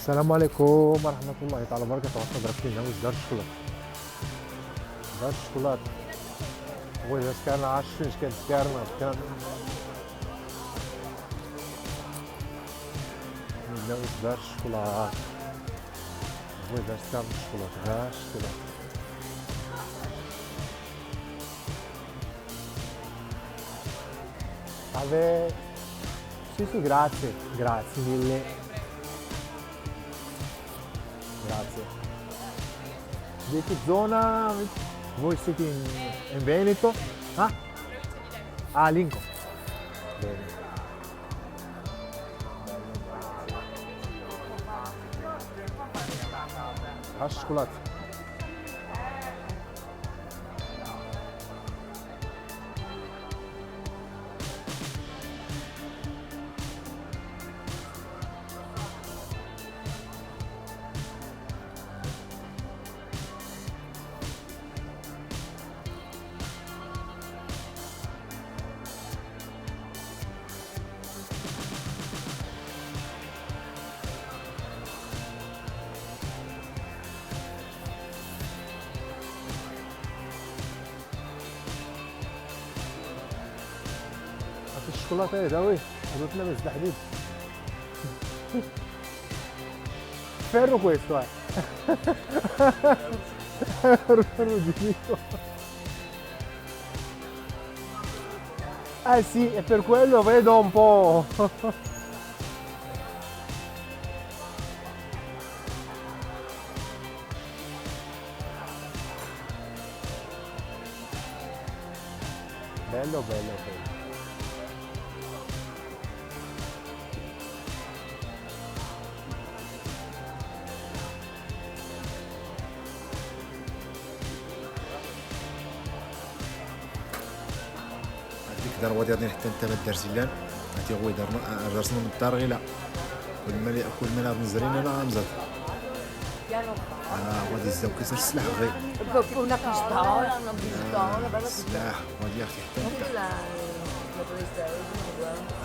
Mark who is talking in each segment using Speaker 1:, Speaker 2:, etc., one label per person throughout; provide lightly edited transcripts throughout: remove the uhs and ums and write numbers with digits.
Speaker 1: السلام عليكم ورحمة الله تعالى وبركاته. ضربتي ناوي دار الشوكولاتة، دار الشوكولاتة. وإذا كان عشرين كان كارنا كان ناوي دار الشوكولاتة، وإذا كان الشوكولاتة دار الشوكولاتة. Salve. Sì, sì, grazie, grazie mille. Grazie. Di che zona? Voi siete in Veneto? Ah? Ah, Lincoln. Bene. Ah, cioccolato. الشوكولاتة هذا وي هذا لاباس الحديد. Ferro questo è. Arrugginito. Eh sì, e per quello vedo un po'. Bello, bello, bello.
Speaker 2: دار غادي غادي حتى انت ما دار سلان هاتي غوي دارنا درسنا من الدار غيلا كل ما نعرف نزرين انا غنزاد غادي الزاو كيسر السلاح غير السلاح غادي اختي حتى انت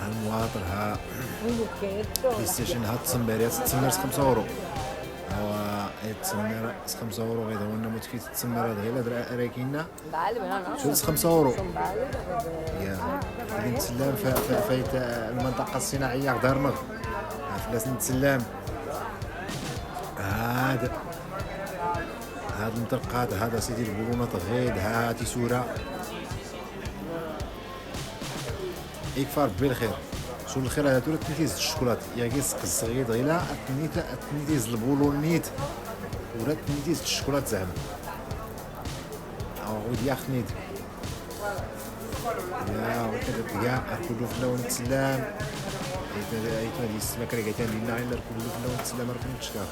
Speaker 2: ها المواطر ها بلاي ستيشن ها التسميرات التسمير 5 اورو ها التسمير 5 اورو غير هو النموذج كي التسميرات غير راكينا 5 اورو يا نتسلم فايت المنطقة الصناعية غدارنا فلاس نتسلم هذا هاد المطرقات هذا سيدي البولونات غيد ها تيسورة يكفر بالخير شو الخير هذا تولد تنتيز الشوكولات يا كيس قص غيد غيلا تنتيز البولونيت ولا تنتيز الشوكولات زعما او غادي ياخنيت يا وكذا يا كله في اللون تسلام ايتما ديال السمك راه كاين لنا غير كله في اللون تسلام راه كنتشكر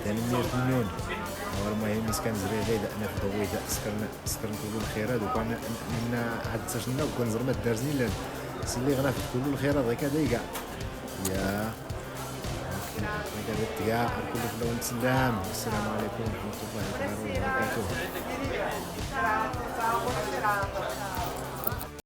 Speaker 2: ثاني ميرت مليون. المهم مسكين زري غير انا في ضويده سكرنا سكرنا كل الخيرات وكان من عاد سجلنا وكان زرما دارزني لان سلي غنا في كل الخيرات غير كذا كاع يا كذا كاع كل في اللون تسلام. السلام عليكم ورحمة الله وبركاته.